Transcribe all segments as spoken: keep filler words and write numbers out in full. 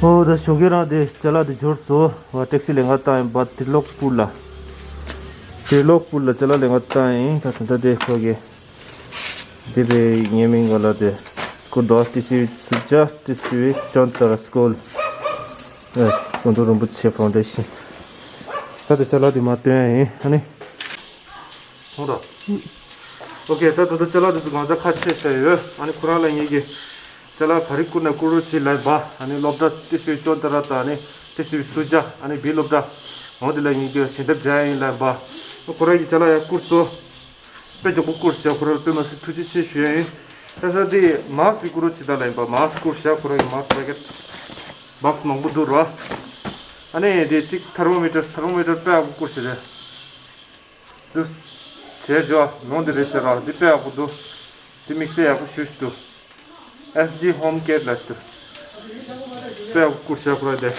ཨོ་ད་གཞུང་གི་རང་དེ་ཅ་ལག་དེ་འབྱོར་སོང་། ཨོ་ཊེག་སི་ལེན་ག་བཏང་ཡིན་པ། ཏི་ལོག་པུར་ལ། ཏི་ལོག་པུར་ལ་ཅ་ལག་ལེན་ག་བཏང་ཡིན། ད་ད་ད་དེ་ཁོ་གི་དེ་བས་ངའི་མིང་ག་ལ་དེ་ཁོ་དོ་ཏི་སི་སུ་ཇ་ཏི་སི་ཅོན་ཏ་ར་སྐོལ། ཨེ། ཀུན་འདུས་རིན་པོ་ཆེ་ཕའུན་ཌེ་ཤན། ད་དེ་ཅ་ལག་དེ་མར་སྟོན་ཡ་ཡིན། ཨ་ནི། ཐོང་ར། ཨོ་ཁེ། ད་ད་ལྟ་ཅ་ལག་དེ་ཚོ་གང་ཚ་ཁ་ཕྱེ་བྱས་ཡོད། ཨ་ནི་ཁོ་རང་ལ་ངེད་ཀྱི་ཅ་ལག་ག་རེ་བསྐུར་ན་བསྐུར་རོགས་བྱེད་ལབ་པ། ཨ་ནི་སློབ་གྲྭ་ཏི་སི་ཅོན་ཏ་ར་དང་། ཨ་ནི་ཏི་སི་སུ་ཇ། ཨ་ནི་བི་སློབ་གྲྭ། འོ་དེ་ལ་ངེད་ཀྱི་ཞལ་འདེབས་རྒྱག་ཡ་ཡིན་ལབ་པ། ཁོ་རང་གི་ཅ་ལག་ཡ་བསྐུར་སོང་། དཔེ་མགྱོགས་པོ་བསྐུར་བྱས། ཁོ་རང་དཔེ་མ་སྲིད་ཐུགས་རྗེ་ཆེ་ཞུ་ཡ་ཡིན། ད་ས་དེ་མཱསི་དེ་བསྐུར་རོགས་བྱེད་ད་ལབ་ཡིན་པ། མཱསི་བསྐུར་བྱས། ཁོ་རང་གི་མཱསི་པེ་ཀེ་ཊི་བྷོག་སི་མང་པོ་འདུག་ར། ཨ་ནི་དེ་གཅིག་ཐར་མོ་མི་ཊར། ཐར་མོ་མི་ཊར་དཔེ་ཡག་པོ་བསྐུར་བྱས་རེད། དུ་བྱས་འཇོག་ནང་དེ་རེད་ཟེར་ར། འདི་དཔེ་ཡག་པོ་འདུག་འདི་དམིགས་བསལ་ཡག་པོ་ཞེ་པོ་ཅིག་འདུག་ཨེས་ཇི་ཧོམ་ཀེ་ཊི་ལབ་ཅིག་འདུག་དཔེ་ཡག་པོ་བསྐུར་བཞག་ཁོ་ར། དེ་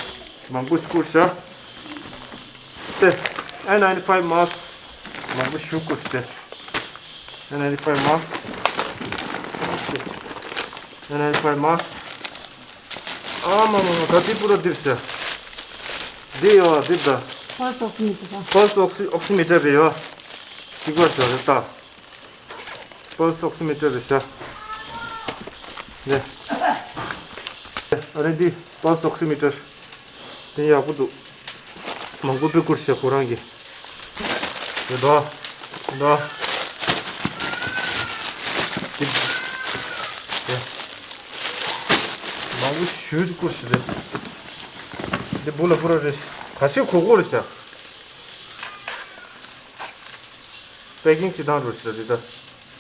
མང་པོ་ཞིག་བསྐུར་བཞག་དེ་ཨེན་ནའིན་ཊི་ཕའིབ་མཱསི་མང་པོ་ཞིག་བསྐུར་བཞག་ཨེན་ནའིན་ཊི་ཕའིབ་མཱསི། ཨེན་ནའིན་ཊི་ཕའིབ་མཱསི། ཨ་མ་མ་མ། ད་འདི་པུ་ར་འདིར་བྱ། འདི་ཡོད་འདིར་ད། ཕལ་སི་ཨོག་སི་མི་ཊར་དང་། ཕལ་སི་ཨོག་སི་ཨོག་སི་མི་ཊར་རེད་ཡོད། གཅིག་པ་བྱ་རེད་ད། ཕལ་སི་ཨོག་སི་མི་ཊར་རེད་བྱ། ནས། ཨ་རེ་འདི་ཕལ་སི་ཨོག་སི་མི་ཊར། དེ་ཡག་པོ་འདུག་མང་པོ་དཔེ་བསྐུར་བྱ་ཁོ་རང་གིས། རེད་དོ། རེད་དོ། འདི། འདི། མང་པོ་ཞེ་པོ་ཅིག་བསྐུར་བྱས་རེད། འདི་སྦུག་ལ་པུ་ར་རེད། ཁ་ཤས་གོག་གོག་རེད་ཤག་པེ་ཀིང་བྱེད་སྟངས་རེད་ཤག་འདི་ད།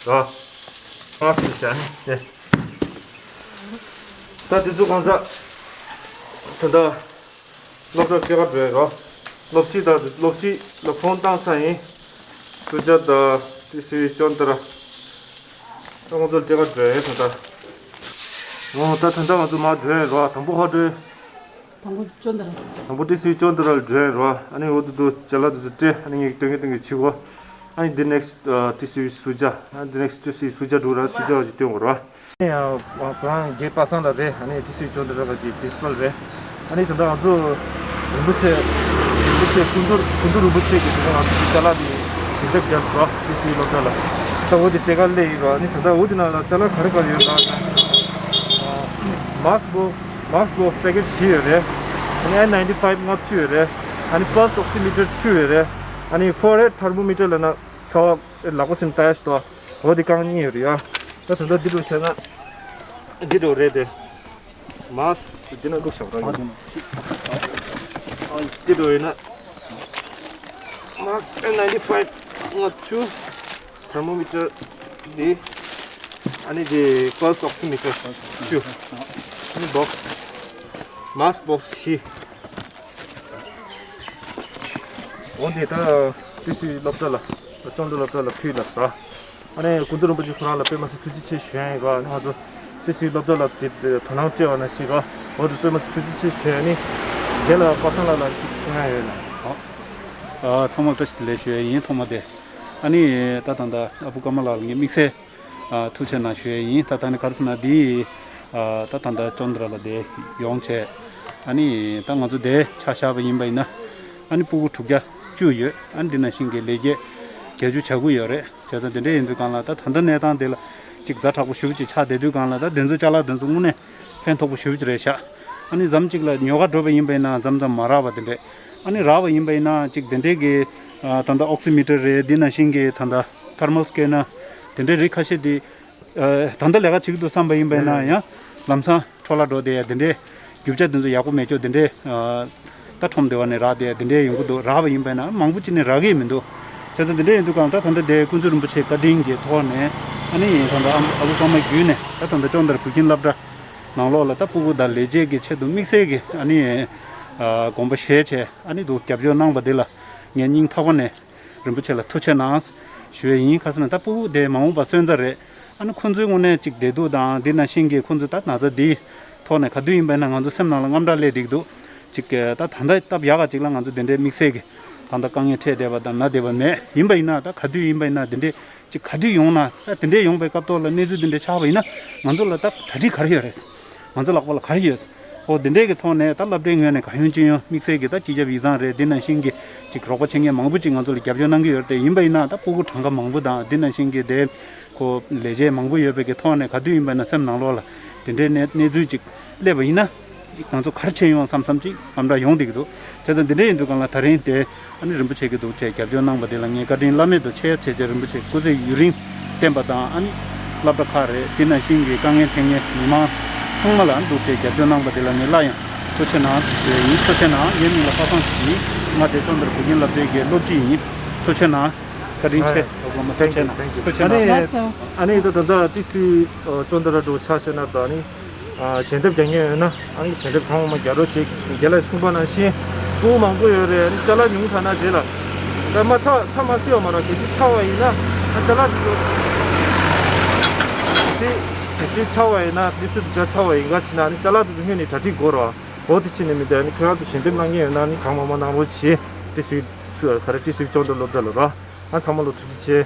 ར། ཨ་སི་ཤག་ནི་དེ། ད་དེ་ཚོ་གང་ཟག་ད་ལྟ། སློབ་གྲྭར་སྐྱེལ་ག་འགྲོ་ཡ་རོ། སློབ་སྤྱི་དང་སློབ་སྤྱི་ལ་ཕོན་བཏང་ཚར་ཡིན། སུ་ཇ་དང་ཏི་སི་ཅོན་ཏ་ར། ད་ང་ཚོ་སྐྱེལ་ག་འགྲོ་ཡ་ད་ལྟ། འོ་ད་ད་ལྟ་ང་ཚོ་མར་འགྲོ་ཡ་རོ། དང་པོ་ཧོ་འགྲོ། དང་པོ་ཅོན་ཏ་ར། དང་པོ་ཏི་སི་ཅོན་ཏ་ར་ལ་འགྲོ་ཡ་རོ། ཨ་ནི་འོ་དུ་དུ་ཅ་ལག་དུ་དུ་སྤྲད། ཨ་ནི་ངས་སྟོན་གི་སྟོན་གི་བྱེད་གོ། ཨ་ནི་འདི་ནེག་སི་ཊི་ཏི་སི་སུ་ཇ། ཨ་ནི་འདི་ནེག་སི་ཊི་ཏི་སི་སུ་ཇ་འགྲོ་ར། སུ་ཇ་བ་ཅིག་སྟོན་གོ་རོ། ཡང་ཁོ་རང་རྒན་པ་སངས་ལགས་རེད། ཨ་ནི་ཏི་སི་ཅོན་ཏ་ར་གི་པིན་སི་པལ་རེད། ཨ་ནི་ད་ལྟ་ང་ཚོ་རིན་པོ་ཆེ། རིན་པོ་ཆེ་ཀུན་འདུས། ཀུན་འདུས་རིན་པོ་ཆེ་གི་ད་ལྟ་ང་ཚོ་ཅ་ལག་དེ་ཞལ་འདེབས་བརྒྱབ་སོང་། ཏི་སི་སློབ་གྲྭ་ལ། ད་འོ་དེ་སྤྲད་ག་སླེབས་ཡིན་རོ། ཨ་ནི་ད་ལྟ་འོ་དེ་ནང་ལ་ཅ་ལག་ག་རེ་ག་རེ་ཡོད་ལབ་ན། མཱསི་བྷོག་སི། མཱསི་བྷོག་སི་པེ་ཀེ་ཊི་བཞི་ཡོད་རེད། ཨ་ནི་ཨེན་ནའིན་ཊི་ཕའིབ་ལྔ་བཅུ་ཡོད་རེད། ཨ་ནི་ཕལ་སི་ཨོག་སི་མི་ཊར་བཅུ་ཡོད་རེད། ཨ་ནི་ཕོར་ཧེཌ་ཐར་མོ་མི་ཊར་ལབ་ན་ཚ་བ་ལག་པ་སེམས་ལྟ་ཡ་ཞིག་འདུག་འོ་དེ་རྐང་གཉིས་ཡོད་རེད་ཡ། ད་ད་ལྟ་འདི་འདྲ་བྱས་ན། འདི་འདྲ་རེད་དེ། མཱསི་འདི་ན་བླུགས་བཞག་ར། འདི་འདྲ་ཡིན་ན། མཱསི་ཨེན་ནའིན་ཊི་ཕའིབ་ལྔ་བཅུ། ཐར་མོ་མི་ཊར་འདི། ཨ་ནི་འདི་ཕལ་སི་ཨོག་སི་མི་ཊར་བཅུ། ཨ་ནི་བྷོག་སི། མཱསི་བྷོག་སི་བཞི། འོ་འདི་ད་ཏི་སི་སློབ་གྲྭ་ལ། ཅོན་ཏ་སློབ་གྲྭ་ལ་ཕུལ་ལ་ཟ། ཨ་ནི་ཀུན་འདུས་རིན་པོ་ཆེ་ཁོ་རང་ལ་དཔེ་མ་སྲིད་ཐུགས་རྗེ་ཆེ་ཞུ་ཡ་ཡིན་རོ། ཨ་ནི་ང་ཚོ་ཏི་སི་སློབ་གྲྭ་ལ་དེ་དེ་དོ་སྣང་སྤྲད་པ་ནང་བཞིན་རོ། འོ་དེ་དཔེ་མ་སྲིད་ཐུགས་རྗེ་ཆེ་ཞུ་ཡ་ནི། རྒན་ལགས་པ་སངས་ལགས་ལ་ཅིག་གསུང་ཡ་ཡོད་ན། ཨ། ཚང་མར་བཀྲ་ཤིས་བདེ་ལེགས་ཞུ་ཡ་ཡིན། ཐོག་མ་དེ། ཨ་ནི་ད་ད་ད་ཨ་བུ་ཀརྨ་ལགས་ལ་ངས་དམིགས་བསལ་ཨ་ཐུགས་རྗེ་གནང་ཞུ་ཡ་ཡིན། ད་ད་ནི་ག་རེ་ཟེར་ན་འདི་ཨ་ད་ད་ད་ཅོན་ཏ་ར་ལ་དེ་ཡོང་བྱས། ཨ་ནི་ད་ང་ཚོ་དེ་ཆ་བཞག་པ་ཡིན་པ་ཡིན་ན། ཨ་ནི་སྤུ་གུ་དྲུག་བརྒྱ་བཅུ་ཡོད། ཨ་ནི་འདི་ནང་བཞིན་གྱི་ལས་བྱེད་བརྒྱད་ཅུ་གྱ་དགུ་ཡོད་རེད། བྱས་ཙང་དེ་འདྲ་ཡིན་དུས་སྒང་ལ་ད་ད་ལྟ་གནས་སྟངས་དེ་ལ་ཅིག་ཛ་དྲག་པོ་ཞེ་པོ་ཅིག་ཆགས་བསྡད་དུས་སྒང་ལ། ད་དེ་ཚོ་ཅ་ལག་དེ་ཚོ་དངོས་གནས་ཕན་ཐོགས་པོ་ཞེ་པོ་ཅིག་རེད་ཤག་ཨ་ནི་མཚམས་གཅིག་ལ་ཉོ་ག་འགྲོ་བ་ཡིན་པ་ཡིན་ན་མཚམས་མཚམས་མ་རག་པ་དེ་འདྲས། ཨ་ནི་རག་པ་ཡིན་པ་ཡིན་ན་ཅིག་དེ་འདྲས་ཀྱི་ཨ་ད་ལྟ་ཨོག་སི་མི་ཊར་རེད། འདི་ནང་བཞིན་གྱི་ད་ལྟ་ཐར་མལ་སི་ཀེ་ནར་དེ་འདྲས་རིགས་ཁ་ཤས་དེ་ཨ་ད་ལྟ་ལས་ཀ་བྱེད་ཀྱི་འདུག་བསམ་པ་ཡིན་པ་ཡིན་ན་ཡང་ལམ་སང་འཕྲོ་བརླག་འགྲོ་བསྡད་ཡ་དེ་འདྲས། རྒྱུ་ཆ་དེ་ཚོ་ཡག་པོ་མེད་ཅོག་དེ་འདྲས་ཨ་ད་ཁྲོམ་སྡེ་བ་ནས་རག་བསྡད་ཡ་དེ་འདྲས་ཡོང་གི་འདུག་རག་པ་ཡིན་པ་ཡིན་ན་མང་པོ་ཅིག་ནས་རག་གི་མི་འདུག་བྱས་ཙང་དེ་འདྲས་ཡིན་དུས་སྒང་ད་ད་ལྟ་དེ་ཀུན་འདུས་རིན་པོ་ཆེའི་བཀའ་དྲིན་གྱི་ཐོག་ནས། ཨ་ནི་ད་ལྟ་ཨ་ཨ་བུ་ཀརྨ་བརྒྱུད་ནས་ད་ད་ལྟ་ཅོན་ཏ་ར་བོད་ཁྱིམ་སློབ་གྲྭ་ནང་ལོགས་ལ་ད་སྤུ་གུ་དང་ལས་བྱེད་ཀྱི་ཆེད་དུ་དམིགས་བསལ་གྱི་ཨ་ནི་ཨ་དགོངས་པ་བཞེས་བྱས། ཨ་ནི་འདུག་རྒྱབ་སྐྱོར་གནང་པ་དེ་ལ་ངས་སྙིང་ཐག་པ་ནས་རིན་པོ་ཆེ་ལ་ཐུགས་རྗེ་གནང་ཞུ་ཡས་ཡིན། ག་ཟེར་ན་ད་སྤུ་གུ་དེ་མ་འོངས་པ་སོན་རྩ་རེད། ཨ་ནི་ཁོང་ཚོའི་དངོས་གནས་ཅིག་བདེ་སྡུག་དང་འདི་ནང་བཞིན་གྱི་ཁོང་ཚོ་ད་ན་ཚ་འདིའི་ཐོག་ནས་ག་དུས་ཡིན་པ་ཡིན་ན་ང་ཚོ་སེམས་ནང་ལ་དངངས་སྐྲག་སླེབས་བསྡད་ཀྱི་འདུག་ཅིག་ད་ད་ལྟ་སྟབས་ཡག་ག་ཅིག་ལ་ང་ཚོ་དེ་འདྲའི་དམིགས་བསལ་གྱི་ད་ལྟ་དཀའ་ངལ་འཕྲད་བསྡད་པ་དང་ན་བསྡད་པ་མེད། ཡིན་པ་ཡིན་ན་ད་ག་དུས་ཡིན་པ་ཡིན་ན་དེ་འདྲའི་ཅིག་ག་དུས་ཡོང་ན། ད་དེ་འདྲའི་ཡོང་པའི་སྐབས་ཐོག་ལ་གནས་ཚུལ་དེ་འདྲའི་ཆགས་པ་ཡིན་ན་ང་ཚོ་ལ་ད་གྲ་སྒྲིག་ག་རེ་ཡོད་རེད། ང་ཚོ་ལག་པ་ལ་ག་རེ་ཡོད། ཨོ་དེ་འདྲས་ཀྱི་ཐོག་ནས་ད་སློབ་གྲྭའི་ངོས་ནས་གང་ཡོང་ཅི་ཡོང་དམིགས་བསལ་གྱི་ད་སྤྱི་ཁྱབ་ཡིག་ཚང་རེད། དེ་ནང་བཞིན་གྱི་ཅིག་རོགས་པ་བྱེད་མཁན་མང་པོ་ཅིག་ང་ཚོ་ལ་རྒྱབ་སྐྱོར་གནང་གི་ཡོད་རེད་དེ། ཡིན་པ་ཡིན་ན་ད་ཕྲུ་གུ་གྲངས་ཀ་མང་པོ་དང་དེ་ནང་བཞིན་གྱི་དེ་ཁོ་ལས་བྱེད་མང་པོ་ཡོད་པའི་གི་ཐོག་ནས་ག་དུས་ཡིན་པ་ན་སེམས་ནང་ལོགས་ལ་དེ་འདྲའི་གནས་གནས་ཚུལ་ཅིག་སླེབས་པ་ཡིན་ན་ང་ཚོ་ག་རེ་བྱེད་ཡོང་བསམ་བསམ་ཅིག་ཨམ་འདྲ་ཡོང་བསྡད་ཀྱི་འདུག་བྱས་ཙང་དེ་འདྲ་ཡིན་དུས་གང་ལ་ད་རིང་དེ་ཨ་ནི་རིན་པོ་ཆེ་གི་འདུག་བྱས་རྒྱབ་སྐྱོར་གནང་པ་དེ་ལ་ངས་བཀའ་དྲིན་བླ་མེད་དུ་ཆེ་ཆེ་ཆེ་རིན་པོ་ཆེ་སྐུ་ཚེ་ཡུན་རིང་བརྟན་པ་དང་། ཨ་ནི་སློབ་གྲྭ་ཁག་རེད། དེ་ནང་བཞིན་གྱི་དཀའ་ངལ་འཕྲད་མཁན་མི་མང་ཚང་མ་ལ་འདུག་བྱས་རྒྱབ་སྐྱོར་གནང་པ་དེ་ལ་ངས་སླར་ཡང་ཐུགས་རྗེ་གནང་ཞུ་ཡ་ཡིན། ཐུགས་རྗེ་གནང་། ངའི་མིང་ལ་པ་སངས་སྐྱིད་ཡིན། ང་དེ་ཅོང་ཏར་བོད་ཁྱིམ་སློབ་གྲྭའི་གི་སློབ་སྤྱི་ཡིན། ཐུགས་རྗེ་གནང་། བཀའ་དྲིན་ཆེ། ཨ་ལགས་སོ། ཐུགས་རྗེ་གནང་། ཐུགས་རྗེ་གནང་། ཨ་ནི་ལགས་སོ། ཨ་ནི་ད་ད་ལྟ་ཏི་སི་ཅོང་ཏར་འགྲོ་ཆ་ཤེས་ན་ད་ནི། ཨ་ཞལ་འདེབས་རྒྱག་མཁན་ཡོད་ན་ཨ་ནི་ཞལ་འདེབས་གང་མང་མང་རྒྱག་རོགས་བྱེད། རྒན་ལགས་གསུངས་པ་ནང་བཞིན་ཕྲུ་གུ་མང་པོ་ཡོད་རེད། ཨ་ནི་ཅ་ལག་ཉུང་དྲགས་ན་རེད་ལ། ད་མ་ཚ་ཚ་མ་སེ་བ་མ་ར་གལ་སྲིད་ཚ་བ་ཡིན་ན་ཨ་ཅ་ལག་དེ་ཚོ་དེ་གལ་སྲིད་ཚ་བ་ཡིན་ན་དེ་ཚོ་དེ་ཚ་བ་ཡིན་ག་ཕྱིན་ན་ཨ་ནི་ཅ་ལག་དེ་ཚོ་སྔོན་ནས་གྲ་སྒྲིག་དགོས་ར། འོ་དེ་ཕྱིན་ནས་མི་འདུག་ཨ་ནི་ཁྱོད་རང་ཚོ་ཞལ་འདེབས་གནང་མཁན་ཡོད་ན་ཨ་ནི་གང་མང་མང་གནང་རོགས་བྱེད། ཏི་སི་ག་རེ་ཏི་སི་ཅོང་ཏར་སློབ་གྲྭ་ལ་ར། ཨ་ཚང་མ་ལ་ཐུགས་རྗེ་ཆེ།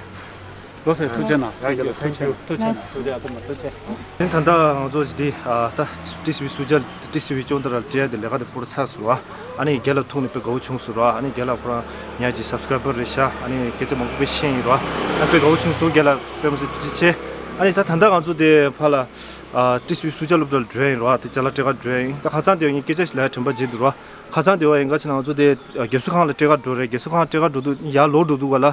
ལགས་སོ། ཐུགས་རྗེ་གནང་། ཡ་ཡ་ཐུགས་རྗེ་གནང་། ཐུགས་རྗེ་གནང་། ཐུགས་རྗེ་ཨ་ཐུབ་མ་ཐུགས་རྗེ། དེ་ད་ལྟ་ང་ཚོ་འདི་ཨ་ད་ཏི་སི་བི་སུ་ཇཱ་ཏི་སི་བི་ཅོང་ཏར་ལ་སྤྲད་ཡ་དེ་ལས་ཀ་དེ་སྤུ་ར་ཚར་སོང་ར། ཨ་ནི་རྒན་ལགས་ཐུག་ནས་དཔེ་དགའ་བོ་བྱུང་སོང་ར། ཨ་ནི་རྒན་ལགས་ཁོ་རང་ཉག་གི་སབ་སི་ཀ་རའི་བར་རེད་ཤག་ཨ་ནི་སྐད་ཆ་མང་པོ་དཔེ་བཤད་ཡིན་ར། ཨ་དཔེ་དགའ་བོ་བྱུང་སོང་རྒན་ལགས། དཔེ་མི་སྲིད་ཐུགས་རྗེ་ཆེ། ཨ་ནི་ད་ད་ལྟ་ང་ཚོ་དེ་ཕར་ལ་ཨ་ཏི་སི་བི་སུ་ཇཱ་སློབ་གྲྭ་ལ་འགྲོ་ཡ་ཡིན་ར། དེ་ཅ་ལག་སྤྲད་ག་འགྲོ་ཡ་ཡིན། ད་ཁ་སང་དེ་ངས་སྐད་ཆ་ཞིག་ལབ་ཡ་དྲན་པ་བརྗེད་འདུག་ར། ཁ་སང་དེ་བ་ཡིན་ག་ཕྱིན་ན་ང་ཚོ་དེ་རྒན་གསོ་ཁང་ལ་སྤྲད་ག་འགྲོ་རེད། རྒན་གསོ་ཁང་སྤྲད་ག་འགྲོ་དུས་ཡར་ལོག་འགྲོ་དུས་ག་ལ།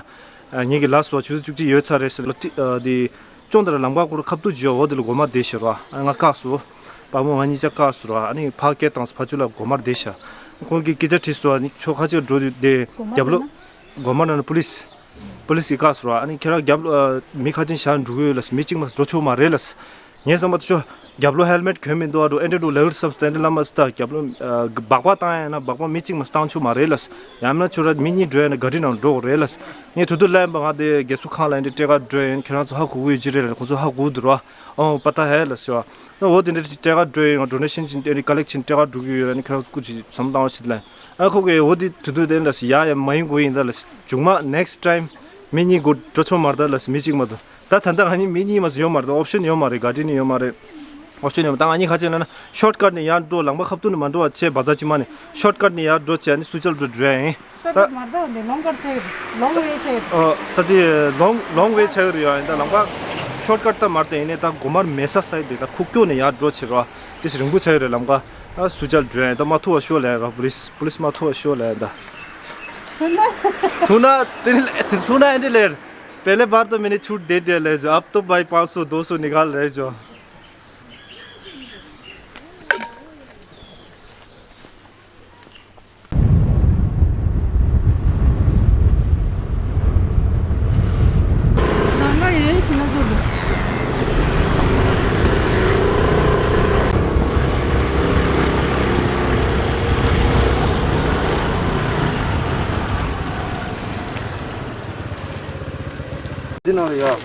ཨ་ངེད་ཀྱི་ལ་སོ་ཆུ་ཚོད་བཅུ་གཅིག་ཡོལ་ཚར་རེད་ཟེར་ལ། ཏི་ཨ་དེ་ཅོང་ཏར་ལམ་ཁ་སྐོར་ཁ་ཐུག་བརྗོད། འོ་དེ་ལ་སྒོ་མར་བསྡད་ཤག་ར། ཨ་ང་བཀག་སོང་། དཔའ་མོ་ང་གཉིས་ཆ་བཀག་སོང་ར། ཨ་ནི་ཕར་སྐད་བཏང་སོང་། ཕར་ཚུར་ལ་སྒོ་མར་བསྡད་ཤག་ཁོང་གིས་སྐད་ཆ་དྲིས་སོང་། ཨ་ནི་ཁྱོད་ཁ་ཆེ་འགྲོ་དུས་དེ་སྒོ་མར་རྒྱབ་ལོགས་སྒོ་མར་ནང་ལ་པུ་ལིས་པུ་ལིས་ཀྱིས་བཀག་སོང་ར། ཨ་ནི་ཁྱེད་རང་རྒྱབ་ལོགས་ཨ་མི་ཁ་ཆེ་ཞིག་འགྲོ་གི་ཡོད་ལ། མི་གཅིག་མ་འགྲོ་ཆོག་མ་རེད་ལ། ངས་བསམ་པ་ད་ཆོ་རྒྱབ་ལོགས་ཧེལ་མེད་གྱོན་མི་འདུག་ཨ་འགྲོ་ཨེ་འདྲ་འགྲོ་ལེ་ཝར་སམ་སྟེ་འདི་ལ་མ་སྟ་རྒྱབ་ལོགས་ཨ་སྦག་སྦག་བཏང་ཡ་ན་སྦག་སྦག་མི་གཅིག་མ་བཏང་ཆོག་མ་རེད་ལ། ཡང་ན་ཁྱོད་ར་མི་གཉིས་འགྲོ་ཡ་ན་ག་རི་ནང་འགྲོ་དགོས་རེད་ལ། ངས་དུ་དུ་ལན་པ་ང་དེ་རྒན་གསོ་ཁང་ལ་ཨེ་འདྲ་སྤྲད་ག་འགྲོ་ཡིན། ཁྱེད་རང་ཚོ་ཧ་གོ་གི་ཡོད་ཀྱི་རེད་ལ། ཁོང་ཚོ་ཧ་གོ་གི་འདུག་ར། ཨོ་པ་ཏ་ཧེ་ལ་ཟེར་བ། འོ་དེ་འདྲ་སྤྲད་ག་འགྲོ་ཡིན། ང་ཌོ་ནེ་ཤན་ཅིག་ཨེ་འདྲ་ཀ་ལེག་ཅིག་སྤྲད་ག་འགྲོ་གི་ཡོད། ཨ་ནི་ཁྱེད་རང་ཚོ་སྐུ་མཁྱེན་བསམ་བློ་བཏང་བ་ཞིག་ལ། ཨ་ཁོ་གིས་འོ་དེ་དུ་དུ་དེ་ལ་ཟེར་ཡ་ཡ་མ་ཡིན་དགོས་ཡིན་ད་ལ། མཇུག་མ་ནེགསི་ཊའིམ་མི་གཉིས་འགྲོ་འགྲོ་ཆོག་མ་རེད་ད་ལ། མི་གཅིག་མ་གཏོགས། ད་ད་ལྟ་ང་གཉིས་མི་གཉིས་མ་ཟིན་ཡོད་མ་རེད། ཨོབ་ཤན་ཡོད་མ་རེད། ག་རི་ནི་ཡོད་མ་རེད། ཨོབ་ཤན་ཡོད་མ། ད་ང་གཉིས་ཁ་ཆེ་ན་ན་ཤོཊ་ཀཊ་ནས་ཡར་འགྲོ། ལམ་ཁ་ཁ་ཐུག་ནས་མ་འགྲོ་བ་བྱས། བ་ཛར་ཅི་མ་ནས་ཤོཊ་ཀཊ་ནས་ཡར་འགྲོ་བྱས། ཨ་ནི་སུ་ཅཱ་སློབ་གྲྭ་འགྲོ་ཡ་ཡིན། ཤོཊ་ད་ཀཊ་མ་རེད་ད། འདི་ལོང་ཀཊ་ཆགས་ཡོད། ལོང་ཝེ་ཆགས་ཡོད། ཨ་ད་དེ་ལོང་ལོང་ཝེ་ཆགས་ཡོད་རེད་ཡ། ཡིན་ད་ལམ་ཁ་ཤོཊ་ཀཊ་ད་མ་རེད་ད། ཡིན་ནའི་ད་སྒོ་དམར་མེད་ས་ས་ཡོད་དེ། ད་ཁུག་ཀྱོག་ནས་ཡར་འགྲོ་བྱེད་རོགས། དེ་རིང་པོ་ཆགས་ཡོད་རེད་ལམ་ཁ། ཨ་སུ་ཅཱ་སློབ་གྲྭ་འགྲོ་ཡ་ཡིན། ད་མ་ཐུག་པ་ཤོག་ལབ་ཡ་ར། པུ་ལིས་པུ་ལིས་མ་ཐུག་པ་ཤོག་ལབ་ཡ་ད། ཐུག་ན་དེ་ནི་ཐུག་ན་ཨེ་འདྲ་ལབ། पहले बार तो मैंने छूट दे दिया ले जो, अब तो भाई पाँच सौ दो सौ निकाल रहे जो। འདི་ནང་ལ་ཡ། ཨ།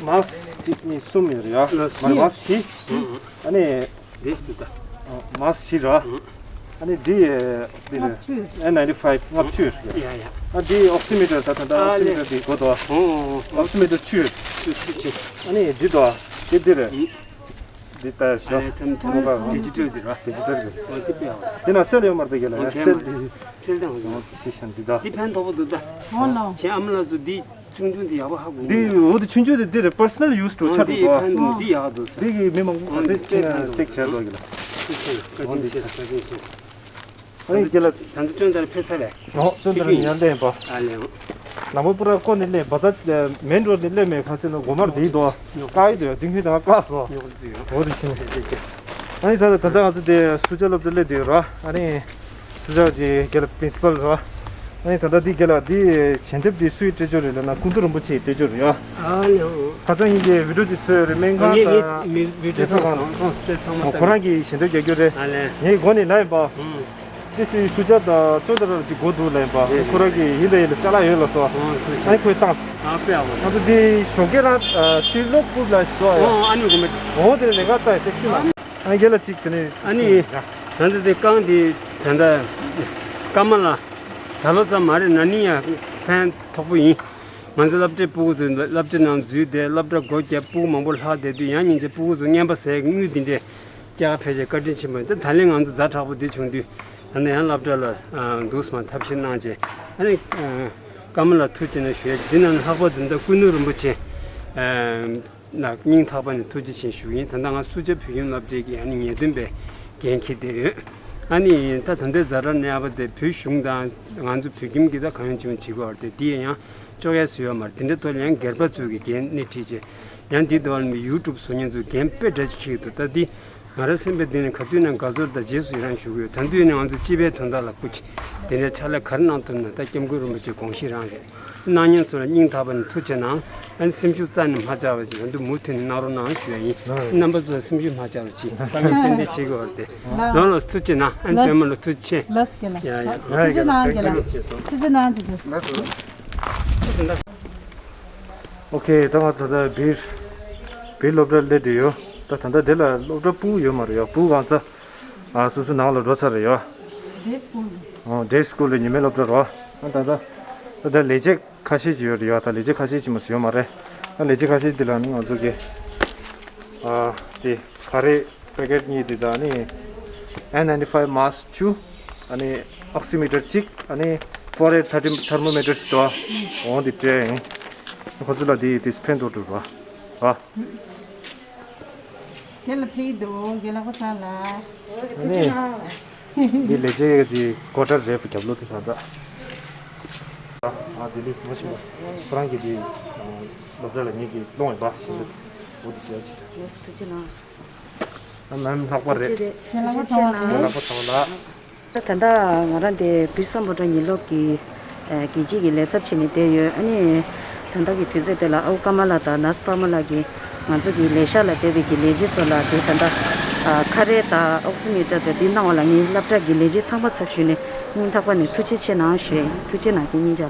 མཱསི་གཅིག་གཉིས་གསུམ་ཡོད་རེད་ཡ། མཱསི་བཞི། ཨ་ནི། འདི་སུ་ད། མཱསི་བཞི་ར། ཨ་ནི་འདི་འདི་རེད། ལྔ་བཅུ། ཨེན་ནའིན་ཊི་ཕའིབ་ལྔ་བཅུ་ཡོད་རེད་ཡ། ཡ་ཡ། ཨ་འདི་ཨོག་སི་མི་ཊར། ད་ད་ད་ཨོག་སི་མི་ཊར་འདི་དགོས་དོ། ཨོག་སི་མི་ཊར་བཅུ་ཡོད། བཅུ་བཅུ་བཅུ། ཨ་ནི་འདི་དོ། འདི་འདི་རེད། ཨུ། འདི་ལྟ་ཤོག་ཨ་ནི་ཚམ་ཚམ་མོ་བ། ཌི་ཇི་ཊལ་འདི་ར། ཌི་ཇི་ཊལ་འདི། འོ་འདི་པའི་ཨ། འདི་ན་སེལ་ཡོད་མ་རེད་ད་ག་ལ། ཡ་སེལ་འདི། སེལ་དང་འོ་འདི་ཤི་ཤན་འདི་ད། འདི་ཕན་ཐོགས་པོ་འདུག་ད། འོ་ལོ། ཁྱེད་ཨ་མ་ལགས་ཚོ་འདི་ཆུང་ཆུང་འདི་ཡག་པོ་ཧ་གོ། འདི་འོ་འདི་ཆུང་ཆུང་འདི་འདི་རེད། པར་སོ་ནལ་ཡུ་སི་འདྲ་ཆགས་འདུག་འདི་ཕན་འདུག་འདི་ཡག་འདུག་ཟེར། འདི་གི་མི་མང་པོ་ག་ཚོད་ཅེག་བྱས་འདུག་ག་ལ། ཤི་ཤན་བཀའ་དྲིན་ཆེ། བཀའ་དྲིན་ཆེ། ཨ་ནི་རྒན་ལགས། ད་ཚོ་ཅོན་ཏར་ཕེབས་ས་རེད། ཨོ་ཅོན་ཏར་ནས་ཡར་སླེབས་པ། ཨ་ལེ། ལམ་བུ་པུ་ར་བསྐོར་ནས་སླེབས། བ་ཛར་མེན་རོ་ཌི་ནས་སླེབས་མེད། ཁ་སེ་ན་སྒོ་དམར་དེའི་དོ། བཀག་ཡི་དོ། ཡ་འདི་ཁུལ་དང་བཀག་སོང་། ཉོག་ཙི་ཡོད། འོ་དེ་ཕྱིན། ཨ་ནི་ད་ད་ད་ང་ཚོ་དེ་སུ་ཅཱ་སློབ་གྲྭ་སླེབས་དེ་ར། ཨ་ནི་སུ་ཅཱ་གི་རྒན་ལགས་པི་རིན་སི་པལ་ར། ཨ་ནི་ད་ལྟ་འདི་རྒན་ལགས་འདི་ཞལ་འདེབས་འདི་སུའི་སྤྲད་རྒྱུ་རེད་ལབ་ན་སྐུ་མདུན་རིན་པོ་ཆེའི་སྤྲད་རྒྱུ་རེད་ཡ། ཨ་ལེ། ཁ་སང་ཉིན་གྱི་བི་ཌི་ཡོ་ཅིག་བཟོས་ཡོད་རེད། སྨན་ཁང་དང་རྒན་གསོ་ཁང་། ཁོ་རང་གིས་ཞལ་འདེབས་རྒྱག་རྒྱུ་རེད། ཨ་ལེ། ངའི་སྒོ་ནས་ལབ་ཡིན་པ། ཨུམ། ཏི་སི་སུ་ཅཱ་དང་ཅོན་ཏར་ཅིག་དགོས་འདུག་ལབ་ཡིན་པ། རེད། ཁོ་རང་གིས་ཡིན་ད་ཡིན་ད་ཅ་ལག་ཡོད་ལབ་སོང་། ཨོ་ཁོས་ཨ་ནི་ཁོས་བཏང་། ཨ་དཔེ་ཨ་བོ། ང་ཚོ་འདི་ཞོགས་ཀས་རང་ཨ་ཏི་ལོ་ཀུབ་ལ་སོ་ཡ། ཨོ་ཨ་ནི་གོ་མེད། འོ་དེ་ལས་ཀ་ལྟ་ཡ་ཏེག་སི་ལ། ཨ་རྒན་ལགས་ཅིག་དེ་ནས། ཨ་ནི། ད་ལྟ་དེ་རྐང་དེ་ད་ལྟ་སྐར་མ་ལ་ད་ལོ་ཙམ་མ་རེད། ན་ནིང་ཡ་ཕན་ཐོགས་པོ་ཡིན། ང་ཚོ་སློབ་གྲྭའི་སྤུ་གུ་ཚོ་སློབ་གྲྭའི་ནང་འཛུལ་ཏེ་སློབ་གྲྭ་སྒོ་བརྒྱབ། སྤུ་གུ་མང་པོ་ལྷག་བསྡད་དུས་ཡང་སྙིང་རྗེ། སྤུ་གུ་ཚོ་རྔན་པ་ཟས་ཀྱི་དངུལ་འདི་འདྲས་སྐྱེལ་ག་ཕལ་ཆེར་བཀའ་དྲིན་ཆེན་པོ་ཡིན། ད་ད་ལན་ང་ཚོ་ཛ་དྲག་པོ་འདི་བྱུང་དུས་ད་ནི་ཡང་སློབ་གྲྭ་ལ་འདུག་སེ་མར་ཐབས་ཤེས་གནང་བྱས། ཨ་ནི་ཀརྨ་ལ་ཐུགས་རྗེ་ཆེ་ཞུ་ཡ། འདི་ནང་ལྷག་པར་དུ་ད་ཀུན་ནུ་རིན་པོ་ཆེ་ལ་སྙིང་ཐག་པ་ནས་ཐུགས་རྗེ་ཆེ་ཞུ་གི་ཡིན། ད་ལྟ་ང་སུ་ཇཱ་བོད་ཁྱིམ་སློབ་གྲྭའི་གི་ཨ་ནི་ངེས་སྟོན་པའི་འགན་འཁྱེར་བསྡད་ཡོད། ཨ་ནི་ད་ད་ལྟའི་ཛ་དྲག་གནས་བབ་དེ་བོད་གཞུང་དང་ང་ཚོ་བོད་ཁྱིམ་གྱིས་ད་གང་ཡོང་ཅི་ཡོང་བྱེད་དགོས་པ་རེད་དེ། འདི་ཡང་གཅོག་ཡ་སུ་ཡོད་མ་རེད། དེ་འདྲའི་ཐོག་ལ་ཡང་སྒེར་པ་ཚོས་ཀྱི་འགན་སྣེ་ཁྲིད་བྱས། ཡང་འདི་དུ་བ་ལ་ཡུ་ཊུབ་བཟོ་མཁན་ཚོས་འགན་དཔེ་འདྲ་ཅིག་འཁྱེར་གྱི་འདུག་ད་འདི་ང་རའི་སེམས་པའི་གཏིང་ནས་ག་དུས་ན་དགའ་ཚོར་དང་རྗེས་སུ་ཡི་རང་ཞུ་གི་ཡོད། ད་དུས་ནས་ང་ཚོ་སྤྱི་པའི་དོན་དག་ལ་སྐུ་མཁྱེན། དེ་འདྲའི་ཕྱག་ལས་ག་རེ་གནང་ཐུབ་ན་ད་སྐྱབས་མགོན་རིན་པོ་ཆེའི་དགོངས་གཞི་རང་རེད། གནང་མཁན་ཚོ་ལ་སྙིང་ཐག་པ་ནས་ཐུགས་རྗེ་གནང་། ཨ་ནི་སེམས་ཤུགས་རྩ་ནས་མ་ཆག་པ་ཅིག་ང་ཚོ་མུ་མཐུད་ནས་གནང་རོགས་གནང་ཞུ་ཡ་ཡིན། རྣམ་པ་ཚོ་ལ་སེམས་ཤུགས་མ་ཆག་པ་ཅིག་དཀའ་ངལ་ཏན་ཏན་འཕྲད་ཀྱི་ཡོད་རེད་དེ། རང་ལ་ཐུགས་རྗེ་གནང་། ཨ་ནི་པད་མ་ལ་ཐུགས་རྗེ་ཆེ། ལགས་སོ་རྒན་ལགས། ཡ་ཡ། ཐུགས་རྗེ་གནང་རྒན་ལགས། ཐུགས་རྗེ་གནང་། ཐུགས་རྗེ་གནང་། ཨོ་ཁེ། ད་ང་ད་ལྟ་བིར་བིར་སློབ་གྲྭར་སླེབས་བསྡད་ཡོད། ད་ད་ལྟ་འདི་ལ་སློབ་གྲྭ་སྤུ་གུ་ཡོད་མ་རེད་ཡ། སྤུ་གུ་གང་ཚ་ཨ་སོ་སོའི་ནང་ལ་འགྲོ་ཚར་རེད་ཡ། Day school. ཨོ། Day school ལ་ཉི་མའི་སློབ་གྲྭ་རོ། ཨ་ད་ད་ད་ལྟ་ལས་བྱེད་ཁ་ཤས་ཅིག་ཡོད་རེད་ཡ། ད་ལས་བྱེད་ཁ་ཤས་ཅིག་མ་ཟིན་ཡོད་མ་རེད། ཨ་ལས་བྱེད་ཁ་ཤས་འདི་ལ་ནི་ང་ཚོ་གི་ཨ་དེ་ཁ་རས་པེ་ཀེཊ་གཉིས་དེ་དང་ནི་N ninety five mask བཅུ། ཨ་ནི་oximeter གཅིག། ཨ་ནི་forehead thermometer ཞིག་འདུག་འོང་དེ་སྤྲད་ཡིན། ཁོ་ཚོ་ལ་དེ་དེ་ཕན་ཐོགས་འགྲོ་ར། ཨ། དེ་ལ་ཕེབས་འདུག་རྒན་ལགས་པ་ཚང་ལ། ཨ་ནི་འདི་ལས་བྱེད་ཀྱི་གོ་ཁྲབ་རེད་པ། རྒྱབ་ལོགས་དེ་གང་ཚ། ཨ་དེ་ལས་མ་ཤེས་པ་ཁོ་རང་གི་དེ་སློབ་གྲྭ་ལ་ཉིད་ཀྱི་སློང་ཡིན་པ་ཞིག་འདུག་འོ་དེ་བྱས་ཅིག་ལགས་སོ། ཐུགས་རྗེ་གནང་། ཨ་མེམ་ལྷག་པ་རེད། ཐུགས་རྗེ་ཆེ། ལགས་པ་ཚང་མ། ལགས་པ་ཚང་མ་ལགས། ད་ད་ལྟ་ང་རང་དེ་བིར་སམ་བྷོ་ཊ་ཉིན་སློབ་ཀྱི་ཨ་དགེ་ཆེ་གི་ལས་ཚབ་བྱས་ནས་བསྡད་ཡོད། ཨ་ནི་ད་ལྟ་གི་དུས་ཚོད་དེ་ལ་ཨའུ་ཀརྨ་ལགས་དང་ནར་སི་པདྨ་ལགས་ཀྱིས་ང་ཚོ་གི་ལས་ཤག་ལ་བསྡད་པའི་གི་ལས་བྱེད་ཚོ་ལ་དེ་ད་ལྟ་ཨ་ཁ་རས་དང་ཨོག་སི་མི་ཊར་དང་དེ་གནང་བ་ལ་ངའི་སློབ་གྲྭ་གི་ལས་བྱེད་ཚང་མ་ཚབ་ཞུས་ནས་སྙིང་ཐག་པ་ནས་ཐུགས་རྗེ་ཆེ་གནང་ཞུ་ཡ་ཡིན། ཐུགས་རྗེ་གནང་། ཁྱེད་གཉིས་ཆ།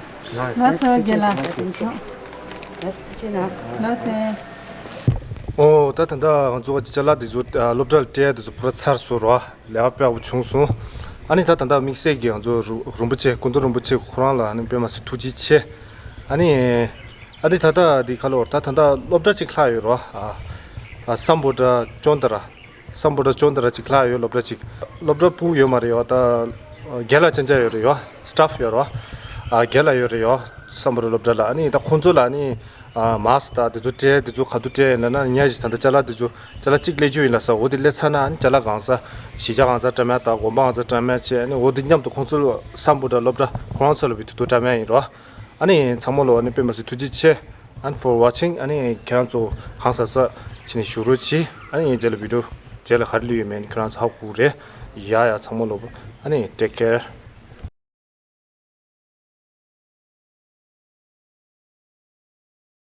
ལགས་སོ་རྒན་ལགས། ལགས་སོ། ཐུགས་རྗེ་གནང་། ལགས་སོ། ཨོ་ད་ད་ལྟ་ང་ཚོ་ཅ་ལག་འདི་ཚོ་ཨ་སློབ་གྲྭ་ལ་སྤྲད་ཡ་འདི་ཚོ་ཕུར་ཚར་སོང་རོ། ལས་ཀ་དཔེ་ཡག་པོ་བྱུང་སོང་། ཨ་ནི་ད་ད་ལྟ་དམིགས་བསལ་གྱི་ང་ཚོ་རུ་རིན་པོ་ཆེ་སྐུ་མདུན་རིན་པོ་ཆེ་ཁོ་རང་ལ་ཨ་ནི་དཔེ་མ་སྲིད་ཐུགས་རྗེ་ཆེ། ཨ་ནི་ཨ་ནི་ད་ལྟ་འདི་ཁ་ལོར་ད་ད་ལྟ་སློབ་གྲྭ་གཅིག་ལྷག་ཡོད་རོ། ཨ་ཨ་སམ་བྷོ་ཊ་ཅོན་ཏ་ར། སམ་བྷོ་ཊ་ཅོན་ཏ་ར་གཅིག་ལྷག་ཡོད། སློབ་གྲྭ་གཅིག་སློབ་གྲྭ་སྤུ་གུ་ཡོད་མ་རེད་ཡོད། ད་རྒན་ལགས་ཅན་ཅན་ཡོད་རེད་ཡོད། སི་ཊཕ་ཡོད་རོ། ཨ་རྒན་ལགས་ཡོད་རེད་ཡོད། སམ་བྷོ་ཊ་སློབ་གྲྭ་ལ། ཨ་ནི་ད་ཁོང་ཚོ་ལ་ཨ་ནི་ཨ་མཱསི་ཀི་དང་དེ་ཚོ་སྤྲད་དེ་ཚོ་ག་དུས་སྤྲད་ཡིན་ན་ཉ་ཞིག་ད་ལྟ་ཅ་ལག་དེ་ཚོ་ཅ་ལག་གཅིག་སླེབས་རྒྱུ་ཡིན་ལ་ས། འོ་དེ་སླེབས་ཚར་ན་ཨ་ནི་ཅ་ལག་གང་ས་གཞིས་ཆགས་གང་ས་བཀྲམ་ཡ་དང་དགོན་པ་གང་ས་བཀྲམ་ཡ་བྱས། ཨ་ནི་འོ་དེ་མཉམ་དུ་ཁོང་ཚོ་ལ་སམ་བྷོ་ཊ་སློབ་གྲྭ་ཁོ་རང་ཚོ་ལ་བི་དུ་དུ་བཀྲམ་ཡ་ཡིན་རོ། ཨ་ནི་ཚང་མ་ལོ་ཨ་ནི་དཔེ་མ་སྲིད་ཐུགས་རྗེ་ཆེ། And for watching. ཨ་ནི་ཁྱེད་རང་ཚོ་གང་ཟག་ས་ཕྱི་ནས་བཞུགས་རོགས་གྱིས། ཨ་ནི་ངའི་རྗེས་ལ་བི་ཌིའོ་རྗེས་ལ་ག་རེ་ལུས་ཡོད་མེད་ནི་ཁྱེད་རང་ཚོ་ཧ་གོ་རེད། ཡ་ཡ་ཚང་མ་ལོ། ཨ་ནི་take care.